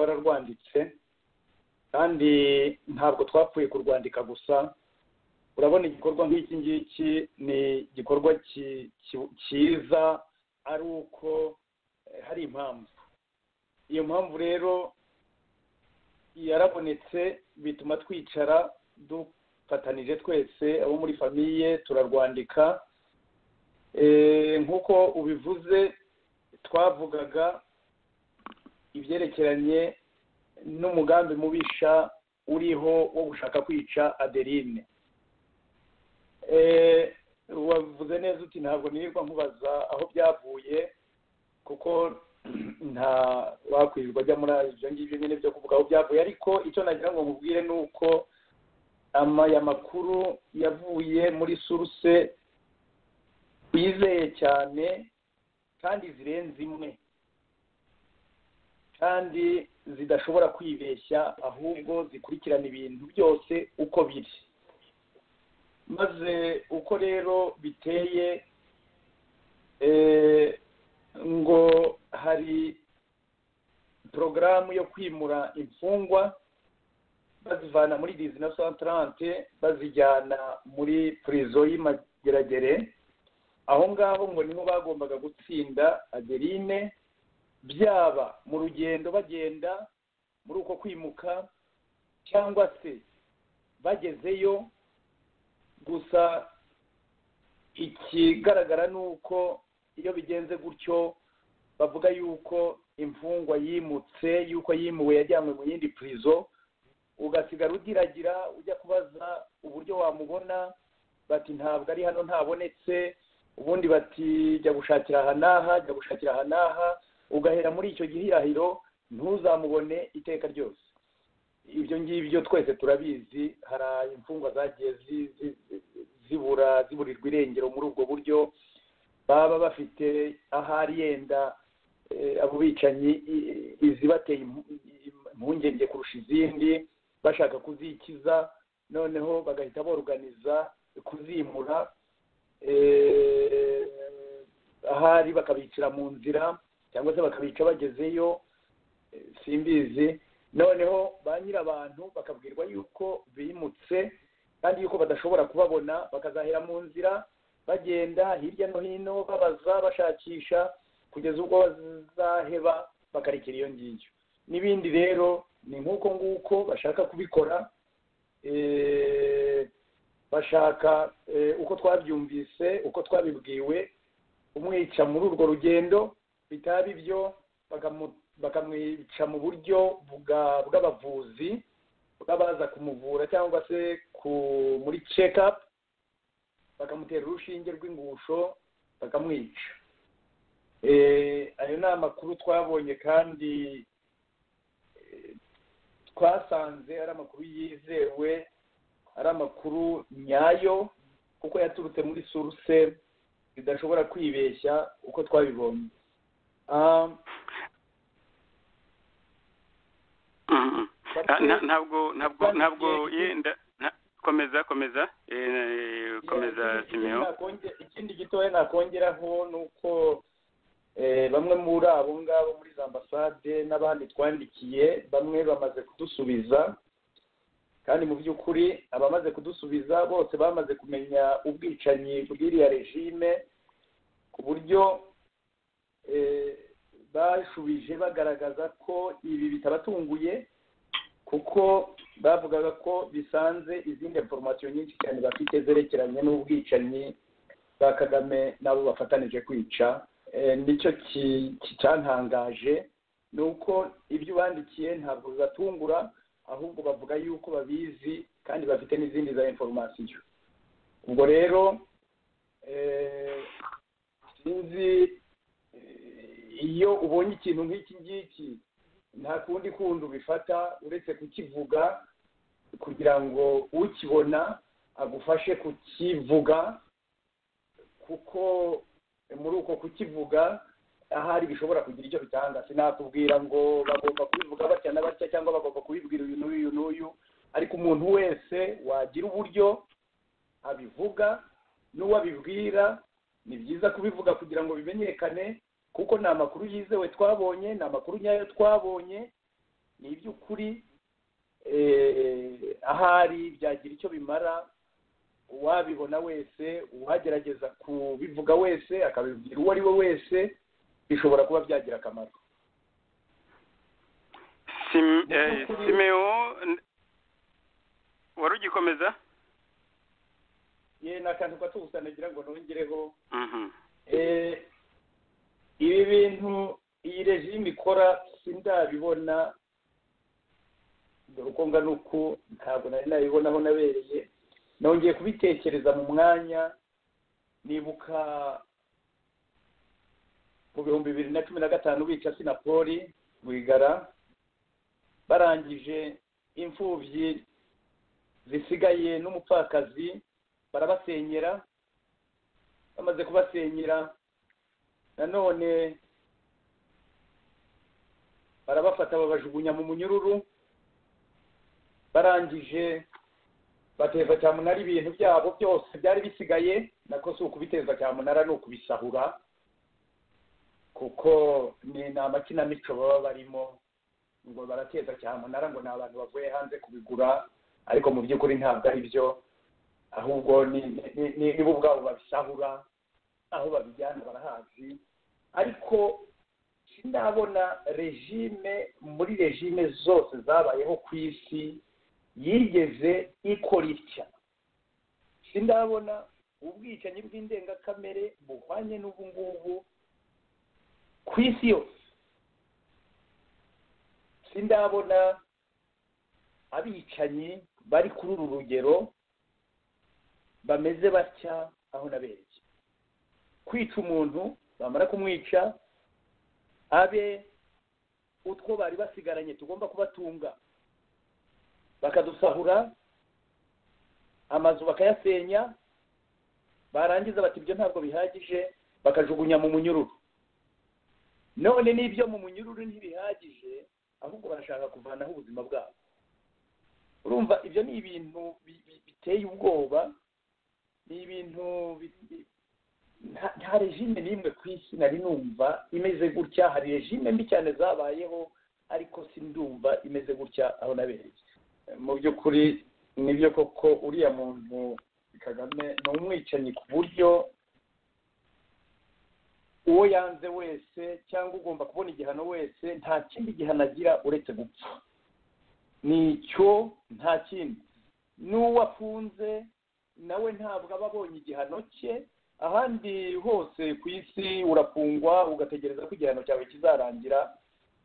Twararwanditse kandi ntabwo twapfuye kurwandika gusa. Urabona, igikorwa nk'iki ngiki ni igikorwa cyiza ari uko hari impamvu. Iyo mpamvu rero yarabonetse, bituma twicara dufatanije twese abo muri famille, turarwandika. Nk'uko ubivuze, twavugaga ibyerekeranye n'umugambi mubisha uriho wo gushaka kwica Adeline. Wavuze neza uti ntabwo nirirwa nkubaza aho byavuye, kuko nta wakwirirwa ajya muri ibyo ngibyo nyine byo kuvuga aho byavuye. Ariko icyo nagira ngo nkubwire ni uko aya makuru yavuye muri source wizeye cyane, kandi zirenze imwe, kandi zidashobora kwibeshya, ahubwo zikurikirana ibintu byose uko biri. Maze uko rero biteye, ngo hari porogaramu yo kwimura imfungwa bazivana muri 1930 bazijyana muri prison y'Imageragere. Aho ngaho ngo niho bagombaga gutsinda Adeline, byaba mu rugendo bagenda muri uko kwimuka cyangwa se bagezeyo. Gusa ikigaragara ni uko iyo bigenze gutyo, bavuga yuko imfungwa yimutse, yuko yimuwe, yajyanywe mu yindi prison, ugasigara ugiragira ujya kubaza uburyo wamubona, bati ntabwo ari hano, ntabonetse. Ubundi bati jya gushakira aha n'aha, jya gushakira aha n'aha, ugahera muri icyo gihirahiro, ntuzamubone iteka ryose. Ibyo ngibyo twese turabizi. Hari imfungwa zagiye zibura, ziburirwa irengero muri ubwo buryo. Baba bafite ahari yenda abo bicanyi izibateye impungenge kurusha izindi, bashaka kuzikiza, noneho bagahita boruganiza kuzimura, ahari bakabicira mu nzira cyangwa se bakabica bagezeyo, simbizi. Noneho ba nyir'abantu bakabwirwa yuko bimutse kandi yuko badashobora kubabona, bakazahera mu nzira bagenda hirya no hino babaza, bashakisha, kugeza ubwo bazaheba bakarekera iyo ngiyo. N'ibindi rero ni nk'uko nguko bashaka kubikora. Bashaka, uko twabyumvise, uko twabibwiwe, kumwica muri urwo rugendo, bitaba ibyo bakamwica mu buryo bw'abavuzi, bw'abaza kumuvura cyangwa se muri check up, bakamutera urushinge rw'ingusho bakamwica. Ayo ni amakuru twabonye kandi twasanze ari amakuru yizewe, ari amakuru nyayo, kuko yaturutse muri source zidashobora kwibeshya uko twabibonye. Ntabwo yenda, komeza, komeza, komeza, Simeon. Ikindi gitoya nakongeraho ni uko bamwe muri abo ngabo muri za ambasade n'abandi twandikiye, bamwe bamaze kudusubiza. Kandi mu by'ukuri abamaze kudusubiza bose bamaze kumenya ubwicanyi bw'iriya régime, ku buryo bashubije bagaragaza ko ibi bitabatunguye, kuko bavugaga ko bisanze izindi information nyinshi cyane bafite zerekeranye n'ubwicanyi bwa Kagame n'abo bafatanije kwica. Nicyo cyantangaje, ni uko ibyo bandikiye ntabwo bibatungura, ahubwo bavuga yuko babizi kandi bafite n'izindi za information. Ubwo rero sinzi, iyo ubonye ikintu nk'iki ngiki nta kundi kundi ubifata uretse kukivuga, kugira ngo ukibona agufashe kukivuga, kuko muri uko kukivuga ahari bishobora kugira icyo bitanga. Sinakubwira ngo bagomba kubivuga batya na batya cyangwa bagomba kubibwira uyu n'uyu n'uyu, ariko umuntu wese wagira uburyo abivuga n'uwo abibwira, ni byiza kubivuga kugira ngo bimenyekane, kuko ni amakuru yizewe twabonye, ni amakuru nyayo twabonye. Ni iby'ukuri, ahari byagira icyo bimara uwabibona wese, uwagerageza kubivuga wese, akabibwira uwo ari we wese, bishobora kuba byagira akamaro. Simeo, wari ugikomeza? Ye, ni akantu gato gusa nagira ngo nongereho. Ibi bintu iyi regime ikora sindabibona, dore uko ngana uku ntabwo nari nabibonaho nabereye. Nongeye kubitekereza mu mwanya, nibuka mu 2015 bica Assinapol Rwigara, barangije imfubyi zisigaye n'umupfakazi barabasenyera. Bamaze kubasenyera, nanone barabafata babajugunya mu munyururu. Barangije bateza cyamunara ibintu byabo byose byari bisigaye. Nako si ukubiteza cyamunara, ni ukubisahura, kuko ni amakinamico baba barimo ngo barateza cyamunara, ngo ni abantu bavuye hanze kubigura, ariko mu by'ukuri ntabwo ari byo, ahubwo ni bo ubwabo babisahura. Aho babijyana barahazi. Ariko sindabona regime muri regime zose zabayeho ku isi yigeze ikora itya. Sindabona ubwicanyi bw'indengakamere buhwanye n'ubu ngubu ku isi yose. Sindabona abicanyi bari kuri uru rugero bameze batya aho nabereye. Kwica umuntu, bamara kumwica, abe utwo bari basigaranye tugomba kubatunga bakadusahura, amazu bakayasenya, barangiza bati ibyo ntabwo bihagije, bakajugunya mu munyururu. None n'ibyo mu munyururu ntibihagije, ahubwo barashaka kuvanaho ubuzima bwabo. Urumva ibyo ni ibintu biteye ubwoba, ni ibintu nta regime n'imwe ku isi nari numva imeze gutya. Hari regime mbi cyane zabayeho, ariko sindumva imeze gutya aho nabereye. Mu by'ukuri nibyo koko, uriya muntu Kagame ni umwicanyi ku buryo uwo yanze wese cyangwa ugomba kubona igihano wese nta kindi gihano agira uretse gupfa. Nicyo, nta kindi. N'uwo afunze nawe ntabwo aba abonye igihano cye. Ahandi hose ku isi urafungwa ugategereza ko igihano cyawe kizarangira,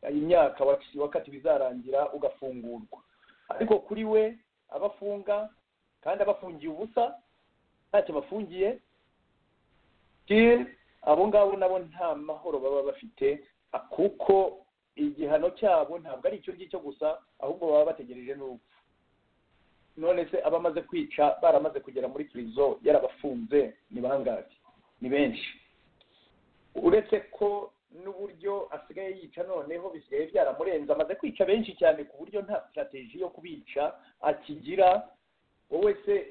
imyaka wakatiwe izarangira, ugafungurwa. Ariko kuri we abafunga, kandi abafungiye ubusa, ntacyo bafungiye. Abo ngabo nabo nta mahoro baba bafite, kuko igihano cyabo ntabwo ari icyo ngicyo gusa, ahubwo baba bategereje n'urupfu. None se abamaze kwica baramaze kugera muri prison yarabafunze ni bangahe? Ni benshi. Uretse ko n'uburyo asigaye yica noneho bisigaye byaramurenze, amaze kwica benshi cyane ku buryo nta strategy yo kubica akigira. Wowe se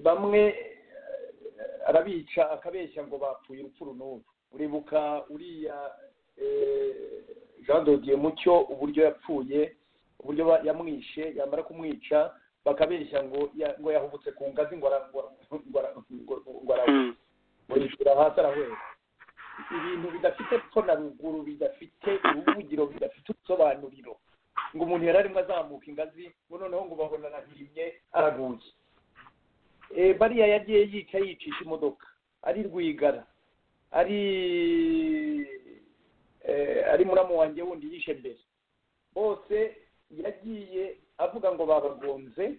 bamwe arabica akabeshya ngo bapfuye urupfu runubu. Uribuka uriya Jean de Dieu Mucyo, uburyo yapfuye, uburyo yamwishe, yamara kumwica bakabeshya ngo yahubutse ku ngazi, ngo ngo yishyura hasi arahwera. Ibintu bidafite epfo na ruguru, bidafite uruvugiro, bidafite ubusobanuriro, ngo umuntu yari arimo azamuka ingazi, ngo noneho ngo babona arahirimye, araguye. Bariya yagiye yica, yicisha imodoka, ari Rwigara, ari muramu wanjye wundi yishe mbere, bose yagiye avuga ngo babagonze,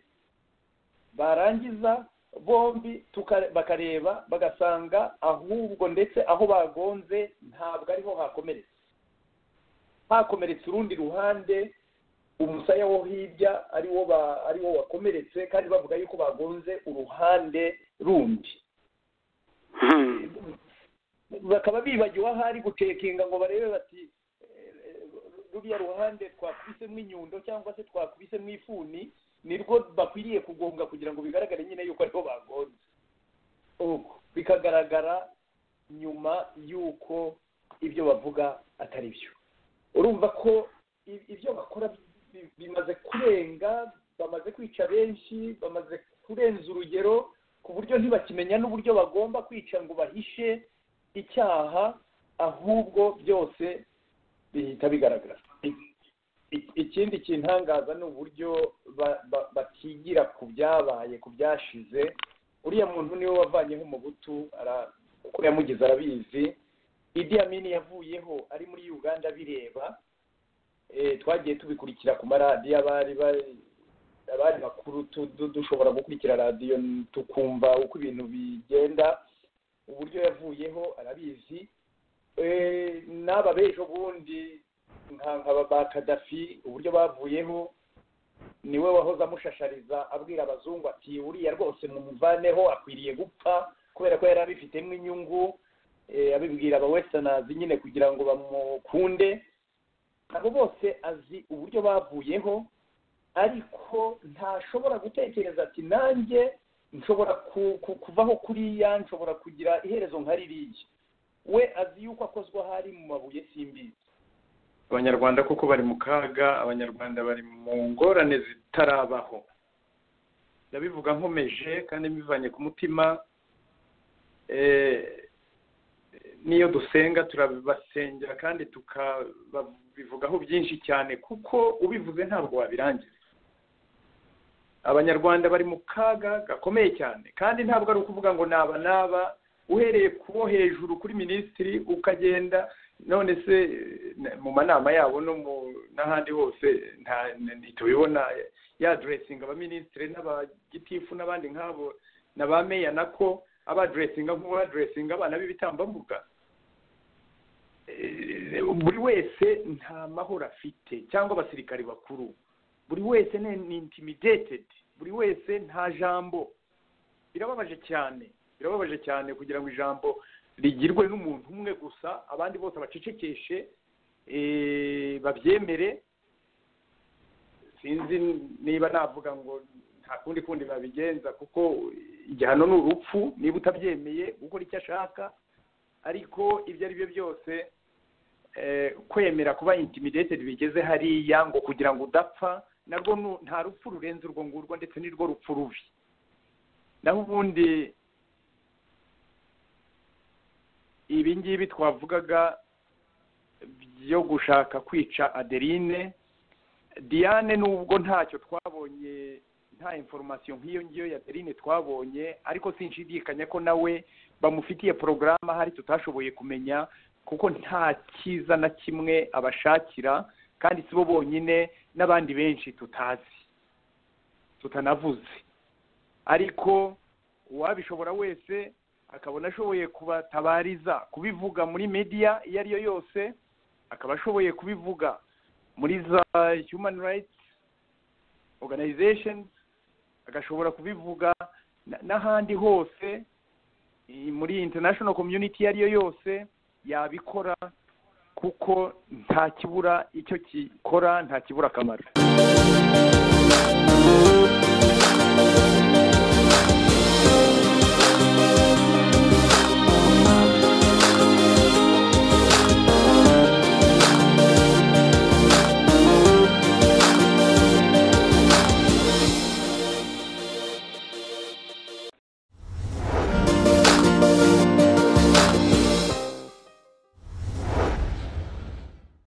barangiza bombi bakareba bagasanga ahubwo ndetse aho bagonze ntabwo ariho hakomeretse, hakomeretse urundi ruhande, umusaya wo hirya ariwo wakomeretse, kandi bavuga yuko bagonze uruhande rundi. Bakaba bibagiwe ahari gucekinga ngo barebe bati ruriya ruhande twakubisemo inyundo cyangwa se twakubisemo ifuni nirwo bakwiriye kugonga, kugira ngo bigaragare nyine yuko ariho bagonze. Uko bikagaragara nyuma yuko ibyo bavuga atari byo. Urumva ko Ibyo bakora bimaze kurenga, bamaze kwica benshi, bamaze kurenza urugero ku buryo ntibakimenya n'uburyo bagomba kwica ngo bahishe icyaha, ahubwo byose bihita bigaragara. Ikindi kintangaza ni uburyo batigira ku byabaye, ku byashize. Uriya muntu niwe wavanyeho Umubutu, uko yamugize arabizi. Idi Amin yavuyeho ari muri Uganda bireba. Twagiye tubikurikira ku maradiyo, abari bakuru dushobora gukurikira radiyo tukumva uko ibintu bigenda. Uburyo yavuyeho arabizi. N'aba b'ejo bundi nka ba Kadafi, uburyo bavuyeho, niwe wahoze amushashariza abwira abazungu ati: "Uriya rwose mumuvaneho, akwiriye gupfa," kubera ko yari abifitemo inyungu, abibwira aba westerners nyine kugira ngo bamukunde. Abo bose azi uburyo bavuyeho, ariko ntashobora gutekereza ati: "Nanjye nshobora kuvaho kuriya, nshobora kugira iherezo nka ririya." We azi yuko akozwa ahari mu mabuye, simbizi. Abanyarwanda koko bari mu kaga, Abanyarwanda bari mu ngorane zitarabaho. Ndabivuga nkomeje kandi mbivanye ku mutima. N'iyo dusenga turabasengera kandi tukabivugaho byinshi cyane, kuko ubivuze ntabwo wabirangiza. Abanyarwanda bari mu kaga gakomeye cyane, kandi ntabwo ari ukuvuga ngo naba naba, uhereye ku bo hejuru kuri minisitiri ukagenda. None se mu manama yabo no mu n'ahandi hose ntitubibona yaaddressinga abaminisitiri n'abagitifu n'abandi nk'abo na ba meya, nako abaaddressinga nk'uwaddressinga abana b'ibitambambuga? Buri wese nta mahoro afite, cyangwa abasirikari bakuru, buri wese ni intimidated, buri wese nta jambo. Birababaje cyane, birababaje cyane kugira ngo ijambo rigirwe n'umuntu umwe gusa, abandi bose bacecekeshe, babyemere. Sinzi niba navuga ngo nta kundi kundi babigenza, kuko igihano ni urupfu niba utabyemeye gukora icyo ashaka. Ariko ibyo ari byo byose, kwemera kuba intimidated bigeze hariya ngo kugira ngo udapfa, narwo nta rupfu rurenze urwo ngurwo, ndetse nirwo rupfu rubi. Naho ubundi ibi ngibi twavugaga byo gushaka kwica Adeline, Diane, nubwo ntacyo twabonye, nta information nk'iyo ngiyo ya Adeline twabonye, ariko sinshidikanya ko nawe bamufitiye porogaramu ahari tutashoboye kumenya, kuko nta cyiza na kimwe abashakira. Kandi si bo bonyine, n'abandi benshi tutazi, tutanavuze. Ariko uwabishobora wese akabona ashoboye kubatabariza, kubivuga muri media iyo ari yo yose, akaba ashoboye kubivuga muri za human rights organizations, agashobora kubivuga n'ahandi hose muri international community iyo ari yo yose, yabikora, kuko nta kibura icyo gikora, nta kibura akamaro.